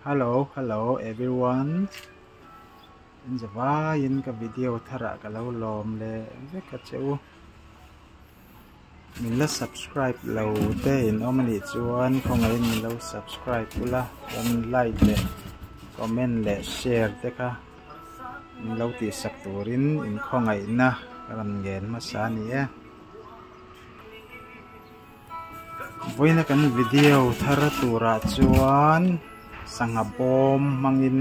Hello hello everyone in zavaiin ka video tharah ka lo lawm leh vek a che u min la subscribe lo te in awm anih chuan khawngaihin min lo subscribe ula chuan like leh comment leh share te kha min lo tihsak turin in khawngaihna ka rawn ngen hmasa a ni e. Vawiina kan video thar turah chuan sangha bawm hmangin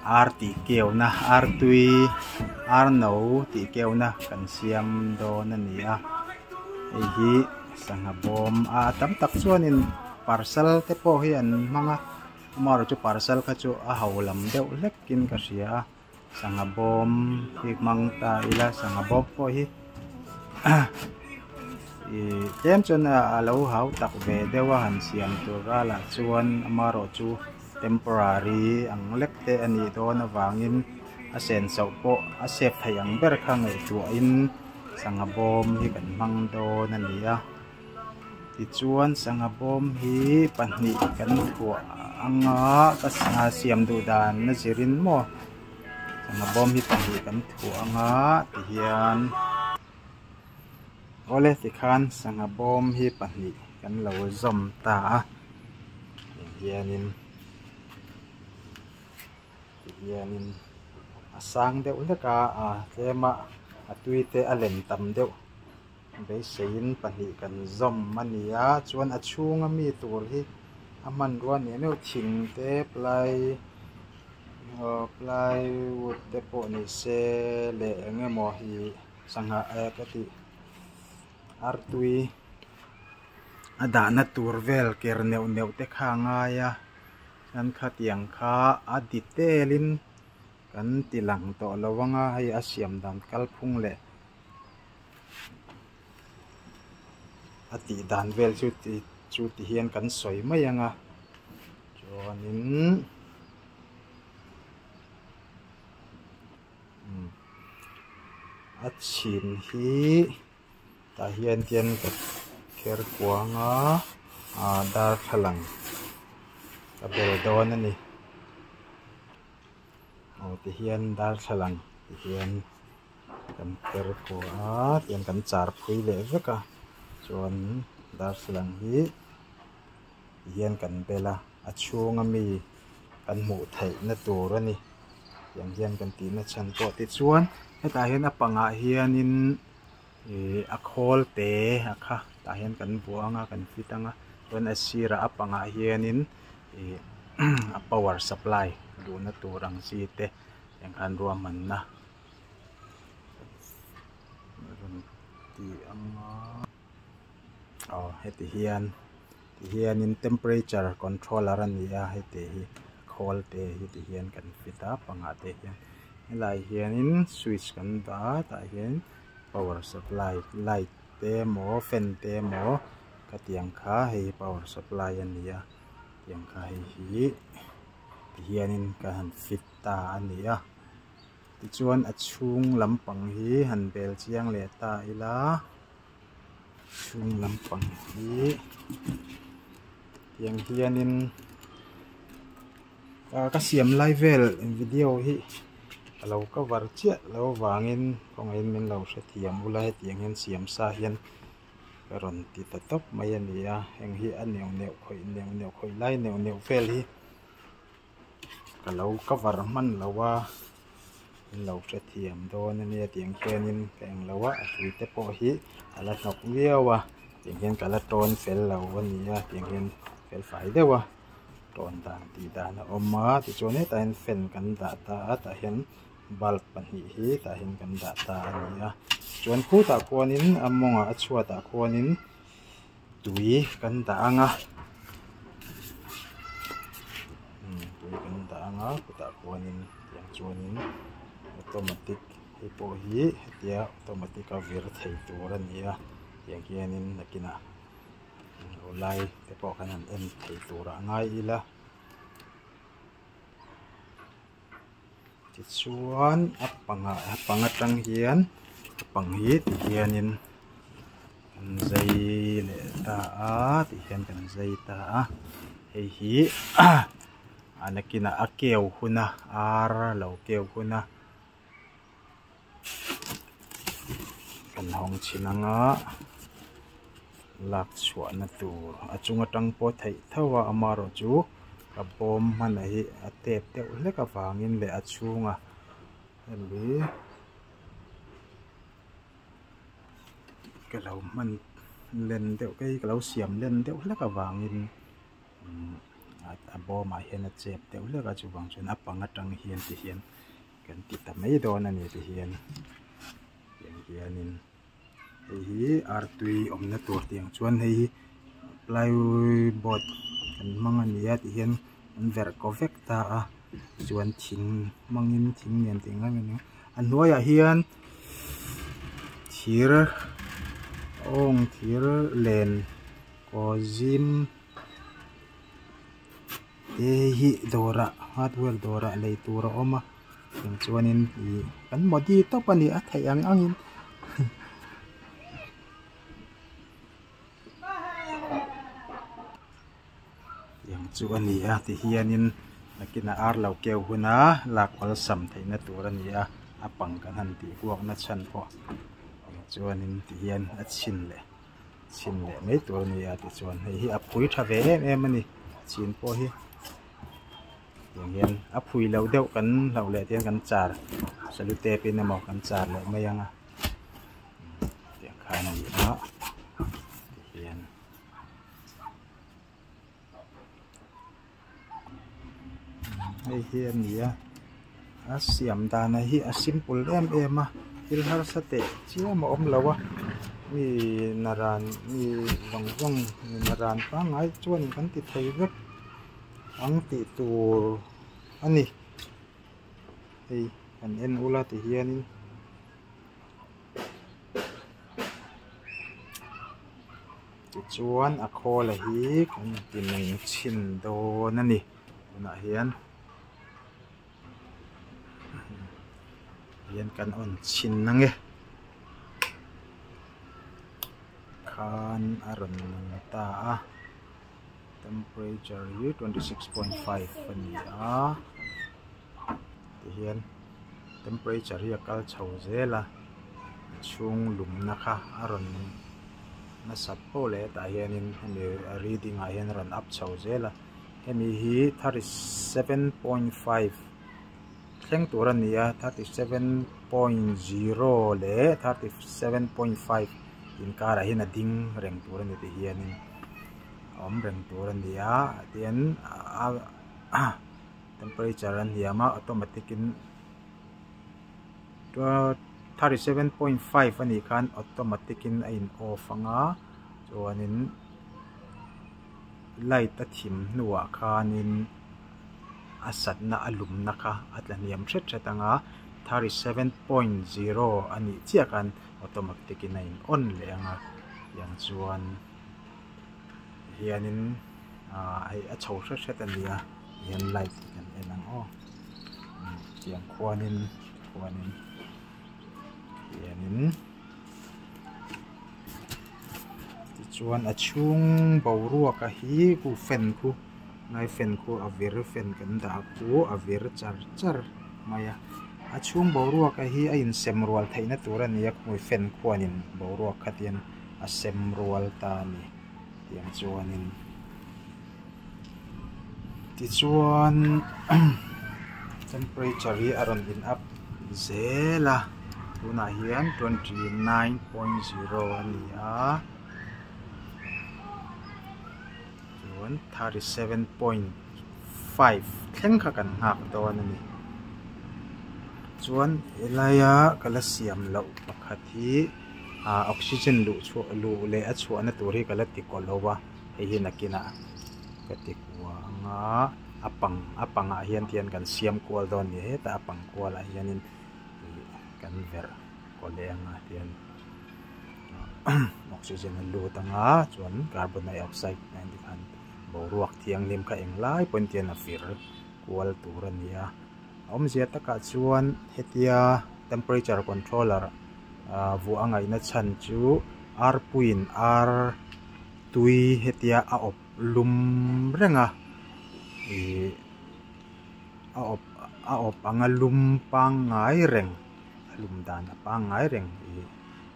ar tih keuna ar tui ar no tih keuna kan siam dawn a ni a hei hi sangha bawm a tam tak chuanin parcel te pawh hi an hmang a amaherawhchu parcel kha chu a ho lam deuh hlekin ka hria a. Sangha bawm hi hmang ta ila sangha bawm pawh hi ih tlem chuan a lo hau tak ve deuh a han siam tur ralah chuan amaherawh chu temporary ang lek te a nih dawn avangin a senso pawh a save theih ang ber kha ngaihtuahin sangha bawm hi kan hmang dawn a ni a. Tichuan sangha bawm hi pahnih kan thuah anga ka sangha siam duh dan a zirin maw sangha bawm hi pahnih kan thuah anga tihian awle tikhan sangha bawm hi pahnih kan lo zawm ta a tihianin tihianin a sang deuh hlek a a tlem a a tui te a len tam deuh. Beiseiin pahnih kan zawm a ni a chuan a chhunga mi tur hi a hmanrua nen meuh thing te ply aw plywood te pawh ni se leh eng emaw hi sangha eh ka tih artui a dahna tur vel ker neuh neuh te kha a ngai a chuan khatiang kha a detail in kan ti lang tawh lo ang a hei a siam dan kalphung leh. A tih dan vel chu ti chu ti hian kan sawi mai ang a chuanin umm a chhin hi tah hian tian ka kher kuang a ah darthlalang ka bel dawn a ni aw ti hian darthlalang ti hian. Kan ker kuah a tiang kan char phui leh vek a chuan darthlalang hi tihian kan bel a a chhung ami kan hmuh theih na tur a ni tiang hian kan tih na chhan pawh tichuan hetah hian a pangah hianin ih a khawl te a kha tah hian kan vuah ang a kan fit ang a chuan a sirah a pangah hianin ih a power supply luhna tur ang chi te tiang khan ruahmanna. Rawn ti anga aw heti hian ti hianin temperature controller a ni a heti hi khawl te hi ti hian kan fit a pangah te hian helai hianin switch kan dah a tah hian power supply light te emaw fan te emaw khatiang kha hei power supply a ni a tiang kha hei hi ti hianin ka han fit ta a ni a. Tichuan a chhung lampang hi han bel chiang leh ta ila chhung lampang hi tiang hianin ah ka siam lai vel video hi ka lo cover chiah lo avangin kawngaihin min lo hrethiam ula hetiang hian siam sa hian ka rawn ti ta tawp mai a ni a heng hi a neuh neuh khawih neuh neuh khawih lai neuh neuh vel hi. Ka lo cover hman lo a in lo hrethiam dawn a nia tiang hianin ka eng lo a a hrui te pawh hi a la hnawk viau a tiang hian ka la tawn fel lo a ni a tiang hian fel fai deuh a tawn dan tih dan a awm a tichuan hetah hian fan kan dah ta a tah hian bulb pahnih hi tah hian kan dah ta a ni a chuan khutah khuanin a mawngah a chhuatah khuanin. Tui kan dah ang a tui kan dah ang a kutah khuanin tiang chuanin automatic hei pawh hi hetia automatic a vir thei tur a ni a tiang hianin nakinah lo lai te pawh kan han en thei turah ngai ila tichuan a pangah a pang atang hian a pang hi ti hianin kan zai leh ta a ti hian kan zai ta a hei hi. A nakinah a keu hun a ar lo keu hun a kan hawng chhin anga lak chhuahna tur a chung atang pawh theih tho a amaherawh chu ka bawm hman a hi a tep deuh hlek avangin leh a chhunga hemi ka lo hman len deuh ka hi ka lo siam len deuh hlek avangin a bawmah hian a chep deuh hlek a chuvang chuan a pang atang hian ti hian kan ti ta mai dawn a ni ti hian tiang hianin hei hi artui awmna tur tiang chuan hei hi plyboard kan hmang a ni a ti hian an verh kaw vek ta a chuan thing hmangin thing lian tih ang em a hnuaiah hian thir awng thir len kaw zim te hi dawrah hardware dawrah lei tur a awm a tiang chuanin ih kan modi tawp a ni a theih ang angin tiang chu a ni a ti hianin nakinah ar lo keu huna lak awlsam theihna tur a ni a a pang kan han tih kuakna chhan pawh tiang chuanin ti hian a chhin leh. Chhin leh mai tur a ni a tichuan hei hi a phui tha ve em em a ni chin pawh hi tiang hian a phui loh deuh kan hlauh leh tiang kan char selotep in emaw kan char leh mai ang a tiang khan a ni a tihian hei hi a ni a a siam dan hi a simple em em a thil harsa teh chiam a awm lo a mi naran mi zawng zawng mi naran pangngai chuan kan ti thei vek ang tih tur a ni hei kan en ula ti hianin. Tichuan a khawl a hi kan ti nung chhin dawn a ni tunah hian hian kan on chhin ang e khan a rawn nung ta a temperature hi 26.5 a ni a tihian temperature hi a kal chho zel a a chhung lumna kha a rawn nasat pawh leh tah hianin hemi reading ah hian a rawn up chho zel a hemi hi 37.5 thleng tur a ni a 37.0 leh 37.5 inkarah hian a ding reng tur a ni ti hianin a awm reng tur a ni a tihian a temperature a hniam a automatic in 37.5 a nih khan automatic in a in off anga chuanin light a thim hnuah khanin a satna a lumna kha a tla hniam hret hret anga 37.0 a nih chiah khan automatic in a in on leh anga tiang chuan hianin ah hei a chho hret hret a ni a hian light hi kan en ang aw tiang khuanin khuanin hianin tichuan a chhung boruak a hi khu fan khu lai fan khu a vir fan kan dah khu a vir char char mai a a chhung boruak a hi a insem rual theihna tur a ni a khumi fan khuanin boruak khatian a sem rual ta a ni tiang chuanin tichuan temperature hi a rawn in up zel a tunah hian 29.0 a ni a chuan 37.5 thleng kha kan nghak dawn a ni chuan helaia ka la siam loh pakhat hi. ah oxygen luh chhuah luh leh a chhuahna tur hi ka la ti kaw lo a hei hi nakinah ka ti kua ang a a pang a pangah hian tihian kan siam kual dawn a ni hetah a pang kualah hianin ih kan verh kaw leh ang a tihian oxygen a lut ang a chuan carbon dioxide nen te khan boruak thianghlim kha englai pawhin tihian a vir kual tur a ni a. Awmzia takah chuan hetia temperature controller vuah a ngaihna chhan chu arpuiin ar tui hetia a awp lum reng a ih. a awp a awp anga lum pangngai reng a lum dan a pangngai reng ih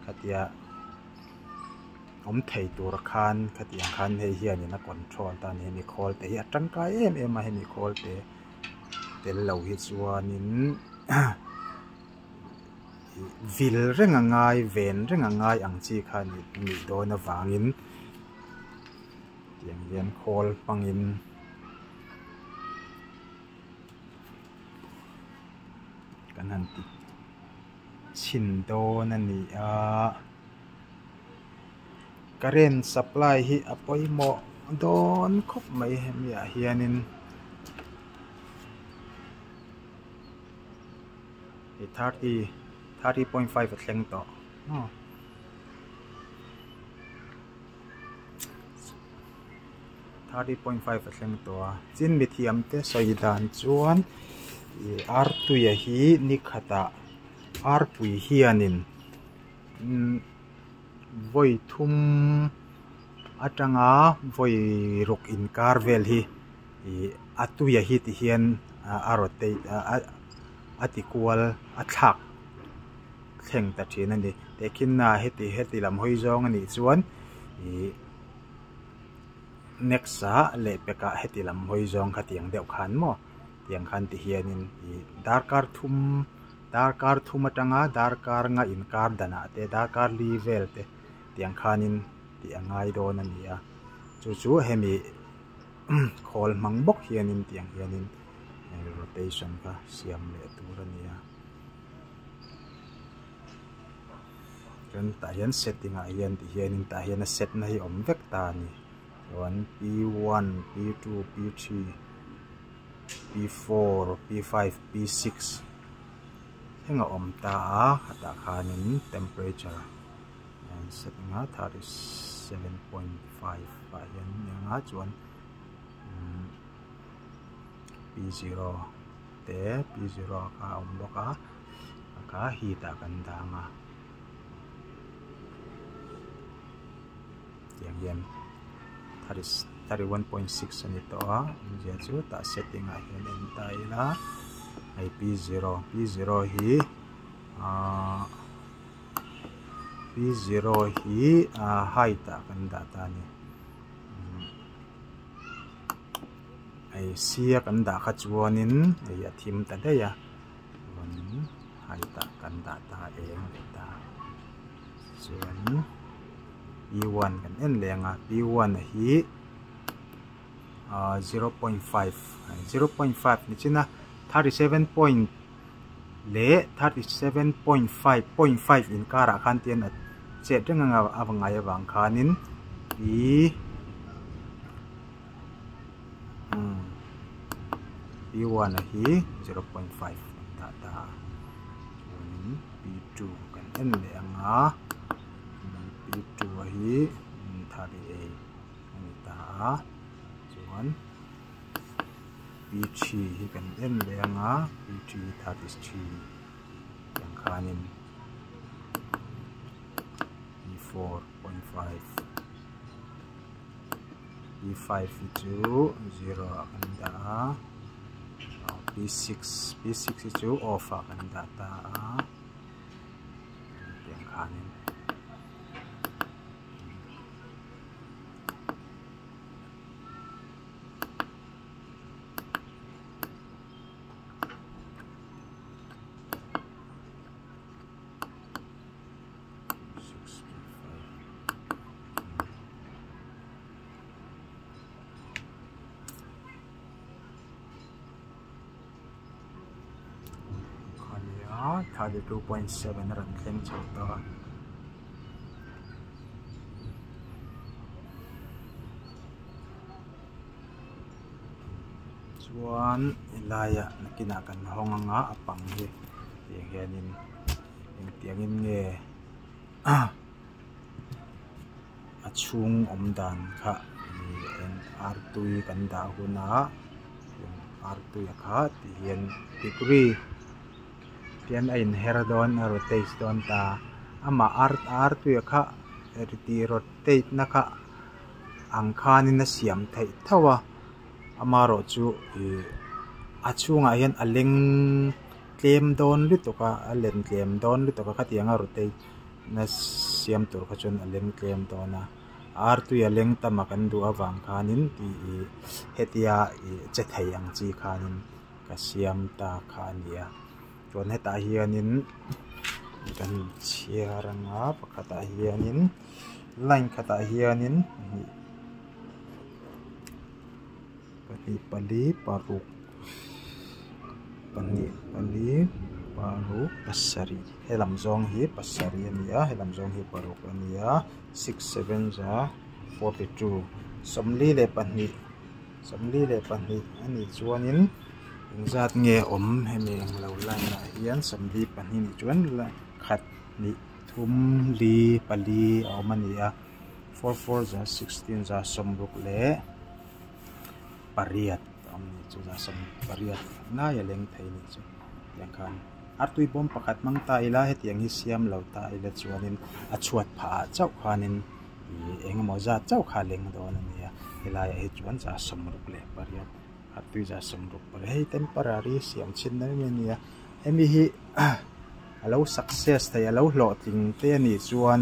khatia awm thei tur khan khatiang khan hei hianin a control ta a ni hemi khawl te hi a tangkai em em a hemi khawl te tel lo hi chuanin ih vil reng a ngai ven reng a ngai ang chi kha a nih dawn avangin tiang hian khawl hmangin. Kan han ti chhin dawn a ni a current supply hi a pawimawh dawn khawp mai hemi ah hianin hei thirty thirty point five a thleng tawh maw. 30.5 a thleng tawh a tin mithiam te sawi dan chuan ih artuia hi ni khatah arpui hianin imm vawi thum atanga vawi ruk inkar vel hi ih a tuia hi ti hian a rotate a ti kual a thlak thleng ta thin a ni tehkhin a heti heti lam hawi zawng a nih chuan ih next ah leh pek ah heti lam hawi zawng kha tiang deuh khan maw tiang khan ti hianin ih darkar thum darkar thum atanga darkar nga inkar danah te darkar li vel te tiang khanin tih a ngai dawn a ni a chu chu hemi khawl hmang bawk hianin tiang hianin rotation kha siam leh tur a ni a. Chuan tah hian setting ah hian ti hianin tah hian a set na hi awm vek ta a ni chuan p one p two p three p four p five p six thleng a awm ta a khatah khanin temperature an set anga 37.5 ah hian eng a chuan p zero. Te p zero kha a awm bawk a a kha heat ah kan dang a tiang hian 31.6 a ni tawh a awmzia chu tah setting ah hian en ta ila hei p zero p zero hi ahh p zero hi ah height ah kan dah ta a ni. Hei sia kan dah kha chuanin hei a thim ta daih a chuanin height ah kan dah ta eng leh ta chuan p one kan en leh ang a p one hi ah 0.5 0.5 ni chin a 37 point leh 37.5 point 5 inkarah khan tian a chet reng anga a ngai avang khanin p P1 a hi 0.5 kan dah ta a chuanin P2 kan en leh ang a P2 a hi 38 a ni ta a chuan P3 hi kan en leh ang a P3 33 tiang khanin P4.5. P5 hi chu 0 ah kan dah a P6 P6 hi chu off ah kan dah ta a tiang khanin 32.7 a rawn thleng chho ta a. Chuan helaiah nakinah kan hawng anga a pang hi tiang hianin engtiangin nge a chhung awm dan kha ih artui kan dah huna artui a kha ti hian degree tian a inher dawn a rotate dawn ta amah ar artui a kha tih rotate na kha ang khanin a siam theih tho a amaherawhchu ih. A chhungah hian a leng tlem dawn lutuk a a len tlem dawn lutuk a khatiang a rotate na siam tur kha chuan a leng tlem dawn a artui a leng tam a kan duh avang khanin ih hetia ih che thei ang chi khanin ka siam ta kha a ni a chuan hetah hianin kan chhiar anga pakhatah hianin line khatah hianin pahnih pali paruk pahnih pali paruk pasarih helam zawng hi pasarih a ni a helam zawng hi paruk a ni a six seven za 42 42 42 a nih chuanin engzat nge awm hemi englo line ah hian 42 nih chuan khat hnih thum li pali a awm a ni a four four za sixteen za sawmruk leh pariat a awm a ni chu za sawm pariat lai a leng thei a nih chu tiang khan artui bawm pakhat hmang ta ila hetiang hi siam lo ta ila chuanin a chhuat phah ah chauh khanin ih eng emaw zat chauh kha a leng dawn a nia helaiah hi chuan za sawmruk leh pariat artui za sawmruk pariat hei temporary siam chhin na em a nia hemi hi a lo success thei a lo hlawhtling te a nih chuan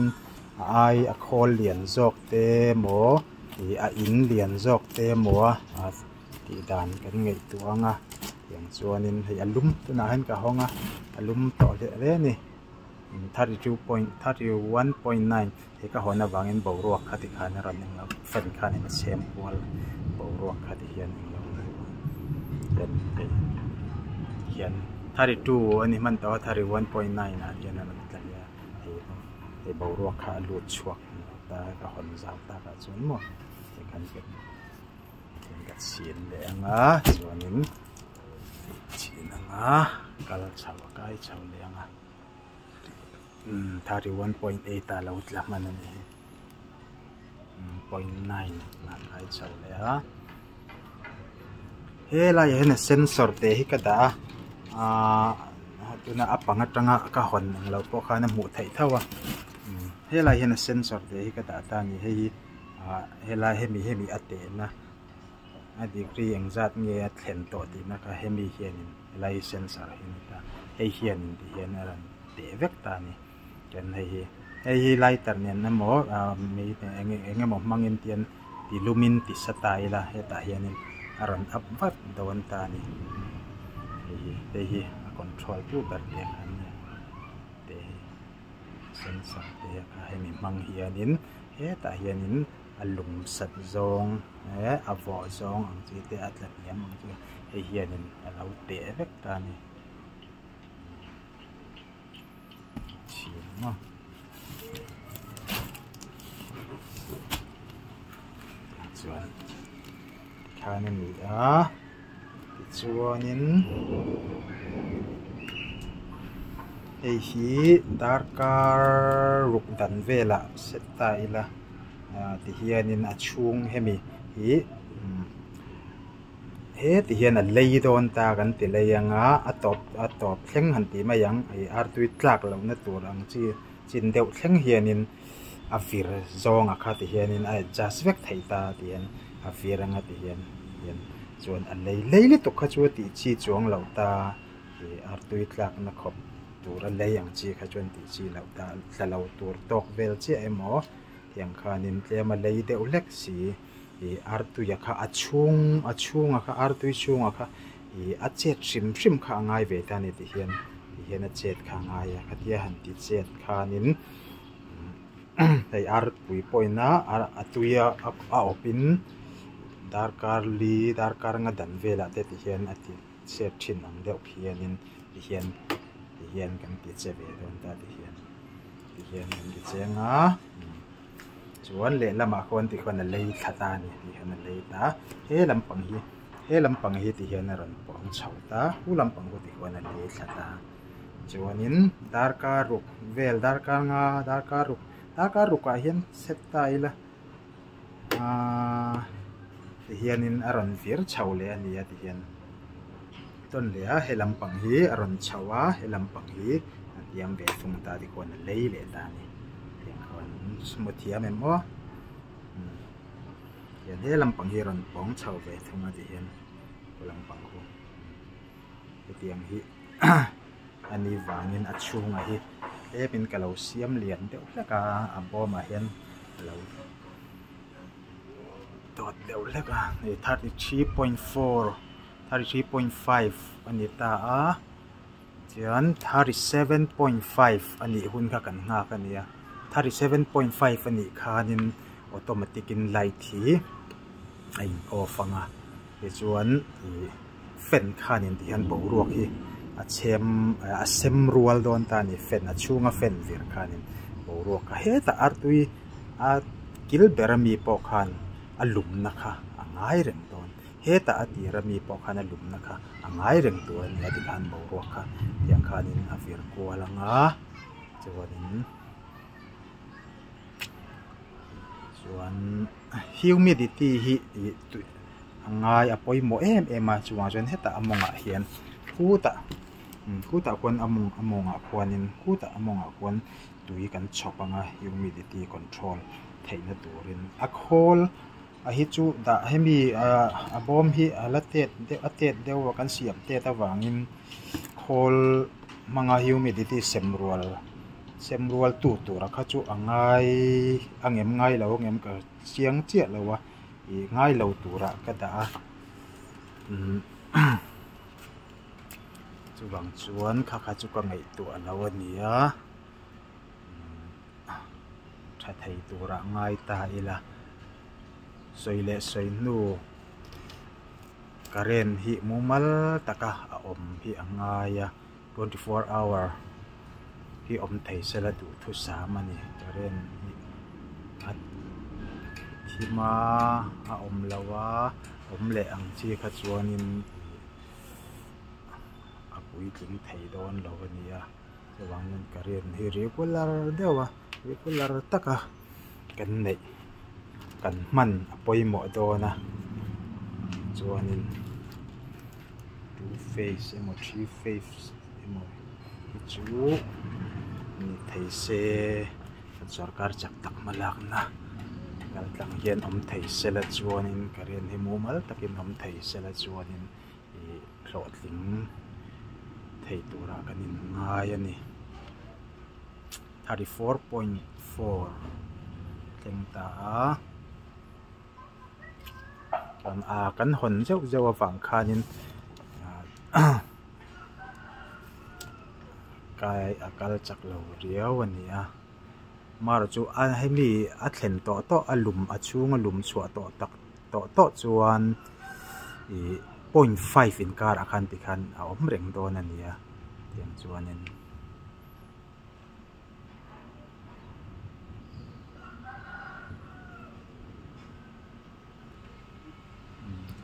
a ai a khawl lian zawk te emaw ih a in lian zawk te emaw a tih dan kan ngaihtuah ang a tiang chuanin hei a lum tunah hian ka hawng a a lum tawh hle hle a ni 32 point 31.9 hei ka hawn avangin boruak kha tikhan a rawn englo fan khanin a chhem kual boruak kha ti hian englo hei hian 32 a ni hman tawh a 31.9 ah hian a rawn tla leh a hei hei boruak kha a lut chhuak ta ka hawn zau takah chuan maw tikhan ka chhin leh ang a chuanin chhin ang a kal chho a kai chho leh ang a 31.8 ah lo tla hman a ni hi 0.9 ah kai chho leh a helaiah hian a sensor te hi ka dah a ahh tuna a pang atanga ka hawn ang lo pawh khan a hmuh theih tho a helaiah hian a sensor te hi ka dah ta a ni hei hi ah helai hemi hemi a tehna a degree engzat nge a thlen tawh tihna kha hemi hianin helai hi sensor hi a ni ta hei hianin ti hian a rawn teh vek ta a ni chuan hei hi hei hi lighter nen emaw ah mei eng eng emaw hmangin tian ti lumin ti sa ta ila hetah hianin a rawn up vat dawn ta a ni hei hi hei hi a control tu ber te kha a nia te hi sensor te kha hemi hmang hianin hetah hianin a lum sat zawng eh a vawh zawng ang chi te a tla hniam ang chu hei hianin a lo teh vek ta a ni chhin maw chuan tikhan a ni a tichuanin hei hi darkar ruk dan velah set ta ila ah tihianin a chhung hemi hi heti hian a lei dawn ta kan ti lei ang a a tawp a tawp thleng han tih mai ang ih artui tlak lohna tur ang chi chin deuh thleng hianin a vir zawng a kha ti hianin a adjust vek theih ta ti hian a vir anga ti hian hian chuan a lei lei lutuk kha chu a tih chi chuang loh ta ih artui tlakna khawp tur a lei ang chi kha chuan tih chi loh ta tla lo tur tawk vel chiah emaw tiang khanin tlem a lei deuh hlek si ih artuia kha a chhung a chhunga kha artui chhunga kha ih a chet hrim hrim kha a ngai ve ta a ni ti hian ti hian a chet kha a ngai a khatia han ti chet khanin hei arpui pawhin a a tui a a awpin darkar li darkar nga dan velah te ti hian a ti chet thin ang deuh khianin ti hian ti hian kan ti che ve dawn ta ti hian ti hian kan ti cheng a. Chuan lehlamah khawn ti khawn a lei thla ta a ni tih hian a lei ta he lampang hi he lampang hi ti hian a rawn pawng chho ta hu lampang pawh ti khawn a lei thla ta chuanin darkar ruk vel darkar nga darkar ruk darkar rukah hian set ta ila ahh ti hianin a rawn vir chho leh a ni a ti hian tawn leh a he lampang hi a rawn chho a he lampang hi a hniam ve thung ta ti khawn a lei leh ta a ni. Hmu thiam em aw hian he lampang hi a rawn pawng chho ve thung a ti hian he lampang khu. Hetiang hi a nih vangin a chhungah hi tlemin ka lo siam lian deuh hlek a a bawmah hian a lo dawt deuh hlek a hei 33.4 33.5 a ni ta a chuan 37.5 a nih hun kha kan nghak a ni a 37.5 a nih khanin automatic in light hi a in off ang a tichuan ih fan khanin tihian boruak hi a chhem a sem rual dawn ta a ni fan a chhunga fan vir khanin boruak a hetah artui a kil ber ami pawh khan a lumna kha a ngai reng dawn hetah a tir ami pawh khan a lumna kha a ngai reng tur a ni a tikhan boruak kha tiang khanin a vir kual ang a chuanin chuan humidity hi ih tui a ngai a pawimawh em em a chuvang chuan hetah a mawngah hian khutah khutah khuan a mawng a mawngah khuanin khutah a mawngah khuan tui kan chhawp ang a humidity control theihna turin a khawl a hi chu dah hemi ah a bawm hi a la tet deuh a tet deuh a kan siam tet avangin khawl hmanga humidity sem rual sem rual tu tura kha chu a ngai a ngem ngai lo a ngem ka chiang chiah lo a ih ngai lo turah ka dah a umm chuvang chuan kha kha chu ka ngaihtuah lo a ni a tha thei turah ngai ta ila sawi leh sawi hnu current hi mumal taka a awm hi a ngai a 24 hour hi awm thei sela duhthusam a ni current hi a thim a a awm lo a awm leh ang chi kha chuanin a puitling thei dawn lo a ni a chuvangin current hi regular deuh a regular taka kan neih kan hman a pawimawh dawn a chuanin two phase emaw three phase emaw hi chu ni thei se kan sorkar chak tak hma lakna kal tlang hian awm thei sela chuanin current hi mumal takin awm thei sela chuanin ih hlawhtling thei turah kan inngai a ni. 34.4 thleng ta a chuan aa kan hawn zeuh zeuh avang khanin kai a kal chak lo riau a ni a marawh chu a hemi a thlen tawh tawh a lum a chhunga lum chhuah tawh tak tawh tawh chuan ih 0.5 inkarah khan tikhan a awm reng dawn a ni a tiang chuanin.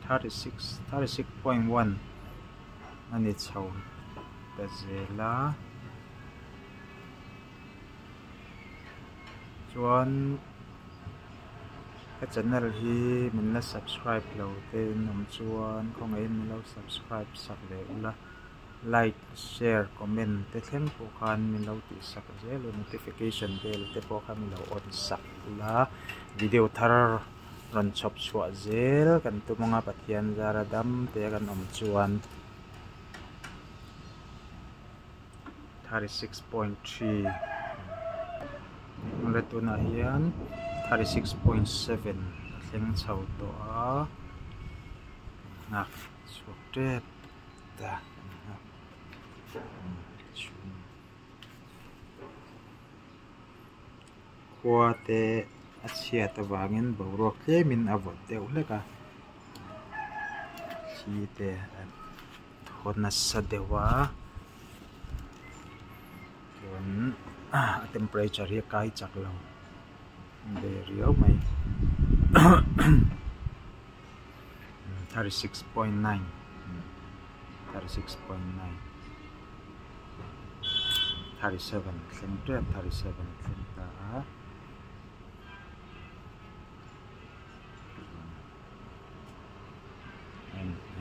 36 36.1 a ni chho ta zel a chuan ka channel hi min la subscribe lo te in awm chuan khawngaihin min lo subscribe sak ve ula. Like, share, comment te thleng pawh khan min lo tih sak zel a notification bell te pawh kha min lo on sak ula video thar rawn chhawp chhuah zel kan tum anga Pathian zara dam te kan awm chuan 36.3 awle tunah hian 36.7 a thleng chho tawh a nghak chhuak tep. Khua te a chhiat avangin boruak tlemin a vawt deuh hlek a thli te a thaw nasa deuh a chuan a temperature hi a kai chak lo ve riau mai. 36.9 36.9 37 thleng tep 37 thleng ta a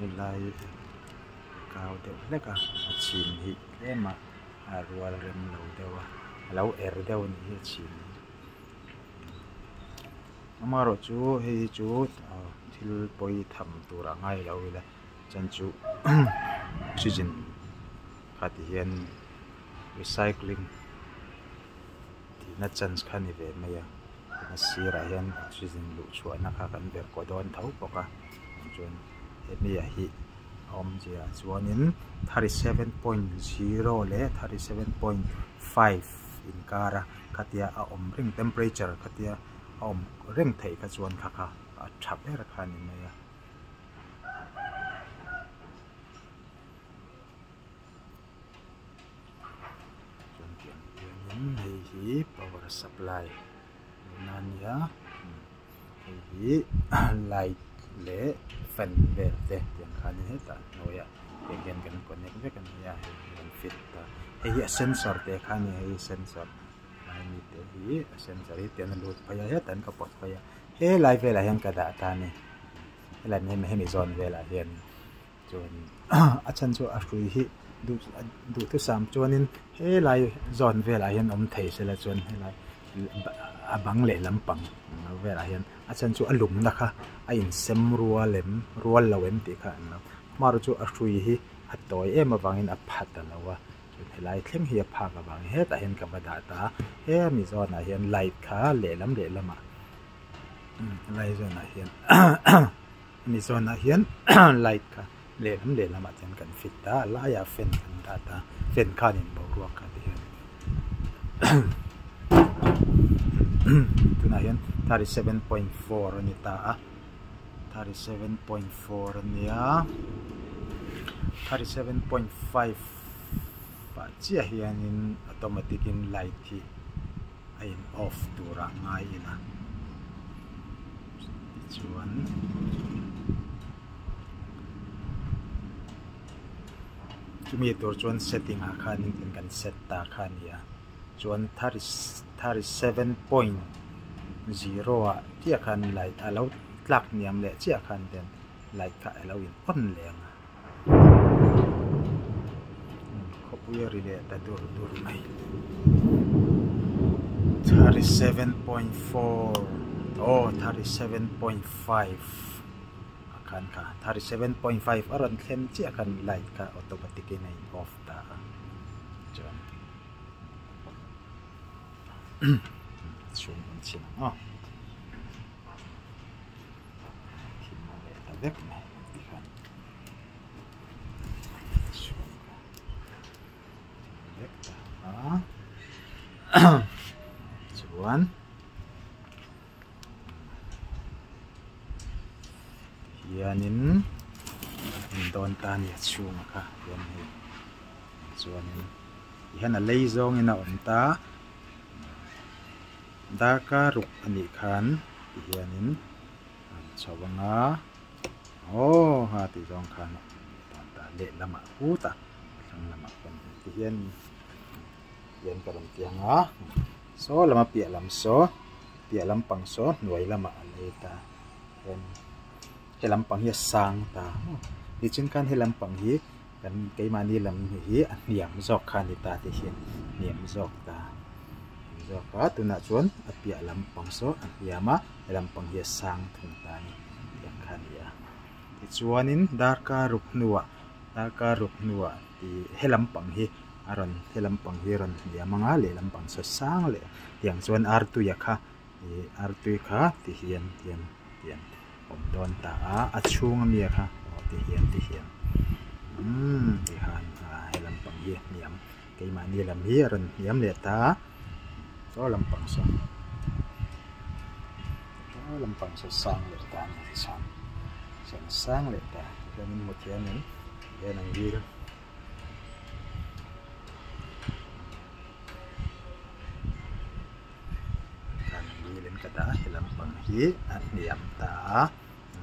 helai kau deuh hlek a a chhin hi tlem a a rual rem lo deuh a a lo er deuh a nih hi a chhin hi. Amaherawhchu hei hi chu thil pawi tham tur a ngai lo ila chuan chu oxygen. kha ti hian recycling tihna chance kha a ni ve mai a a sirah hian oxygen luh chhuahna kha kan verh kaw dawn tho bawk a chuan hemi ah hi a awmzia ah chuanin 37.0 leh 37.5 inkar a khatia a awm reng temperature khatia a awm reng theih kha chuan kha kha a tha ber kha a ni mai a. Chuan tiang hianin hei hi power supply tihna a nia hei hi light leh fan vel te tiang khanin hetah hnuaiah tiang hian kan connect vek a nia hei hi an fit ta hei hi a sensor te kha a ni hei hi sensor lai mi te hi a sensor hi tiang a lut phei a hetah hian ka pawt phei a helai velah hian ka dah ta a ni helai hemi zawn velah hian. Chuan a chhan chu a hrui hi duh duhthusam chuanin helai zawn velah hian awm thei sela chuan helai a bang leh lampang velah hian a chhan chu a lumna kha a insem rual em rual lo em tih kha an lo hmarawh chu a hrui hi a tawi em avangin a pha ta lo a chuan helai thleng hi a phak avangin hetah hian ka va dah ta a hemi zawnah hian light kha lehlam lehlamah helai zawnah hian. Hemi zawnah hian light kha lehlam lehlamah chuan kan fit ta a laiah fan kan dah ta fan khanin boruak kha ti hian tunah hian 37.4 a ni ta a 37.4 a nia 37.5 ah chiah hianin automatic in light hi a in off turah ngai ila tichuan chumi tur chuan setting ah khanin tin kan set ta kha a ni a chuan 37.0 ah chiah khan light a lo tlak hniam leh chiah khan ten light kha a lo in on leh ang a. Khawpui a ri leh ta dur dur mai. 37.4 aw 37.5 a khan kha 37.5 a rawn thlen chiah khan light kha automatic in a in off ta a chuan chhung an chhin ang aw. Thim a leh ta vek mai ti khan chhung kha thim vek ta a chuan hianin in dawn ta a ni a chhunga kha hian hei chuanin tihian a lei zawngin a awm ta. Darkar ruk a nih khan ti hianin a rawn chho ang a, aw ha tih zawng khan a awm leh dawn ta lehlamah phut a, thlang lamah pawn ti hian hian ka rawn ti ang a, saw lama piah lam saw piah lampang saw hnuai lamah a lei ta hian he lampang hi a sang ta maw tichin khan he lampang hi kan keimahni lam hi a hniam zawk kha a ni ta tih hian hniam zawk ta zawk a tunah chuan a piah lampang saw a hniam a he lampang hi a sang thung ta a ni tiang kha a ni a tichuanin darkar ruk hnuah darkar ruk hnuah tih he lampang hi a rawn he lampang hi a rawn hniam ang a lehlam pang saw sang leh tiang chuan artuia kha ih artui kha ti hian tiang tiang awm dawn ta a a chhung ami kha aw ti hian ti hian umm ti khan ah he lampang hi a hniam keimahni lam hi a rawn hniam leh ta a saw lampang saw saw lampang saw sang leh ta a ni tichuan sawn sang leh ta tichuan in hmu thiam em tihian an dil. Kan wheel in ka dah a he lampang hi a hniam ta a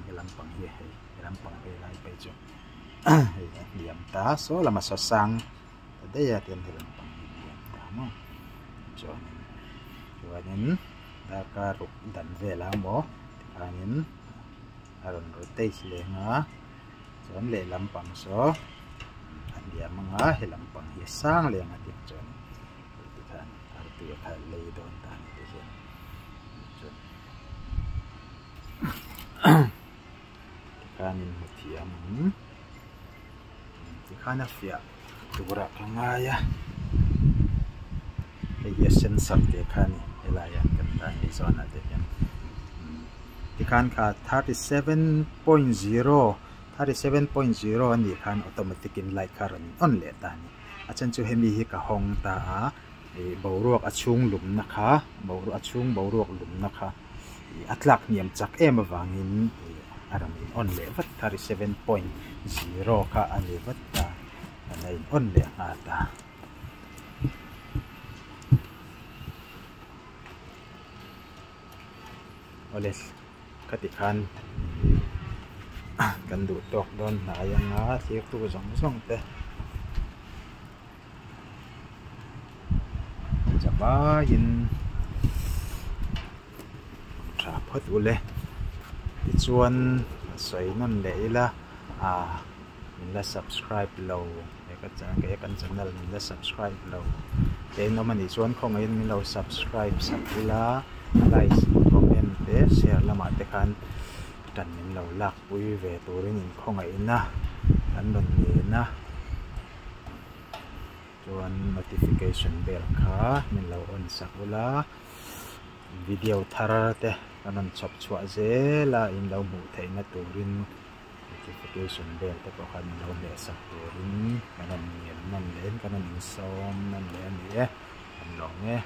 he lampang hi hei he lampang vei lai phei chu hei a hniam ta a saw lama saw sang ta daih a tihian he lampang hi a hniam ta maw chuanin chuanin darkar ruk dan velah maw tikhanin a rawn rotate leh ang a chuan lehlam pang saw a hniam ang a he lampang hi a sang leh ang a tiang chuan. Tikhan artui a khalh lei dawn ta a ni te hian chuan tikhan in hmu thiam ang tikhan a fiah. turah ka ngai a hei hi a sensor tih kha a ni helai ah kan dah ni zawnah te hian tikhan kha 37.0 37.0 a nih khan automatic in light kha a rawn on leh ta a ni a then chu hemi hi ka hawng ta a ih boruak a chhung lumna kha boruak a chhung boruak lumna kha ih a tlak hniam chak em avangin ih a rawn in on leh vat 37.0 kha a ni vat ta a in on leh nghal ta. Awle khati khan kan duh tawk dawn hnai anga thirtu zawng zawng te zavaiin tha phawt ule tichuan sawi nawn leh ila ah min la subscribe lo he ka he kan channel min la subscribe lo te in awm anih chuan khawngaihin min lo subscribe sak ula like comment te share lamah te khan tan min lo lak pui ve turin in khawngaih na kan rawn ngen a chuan notification bell kha min lo on sak ula video thar te kan rawn chhawp chhuah zel a in lo hmuh theih na turin. Notification bell te pawh khan min lo hmeh sak turin kan rawn ngen nawn leh in kan rawn insawm nawn leh a ni e, kan lawm e.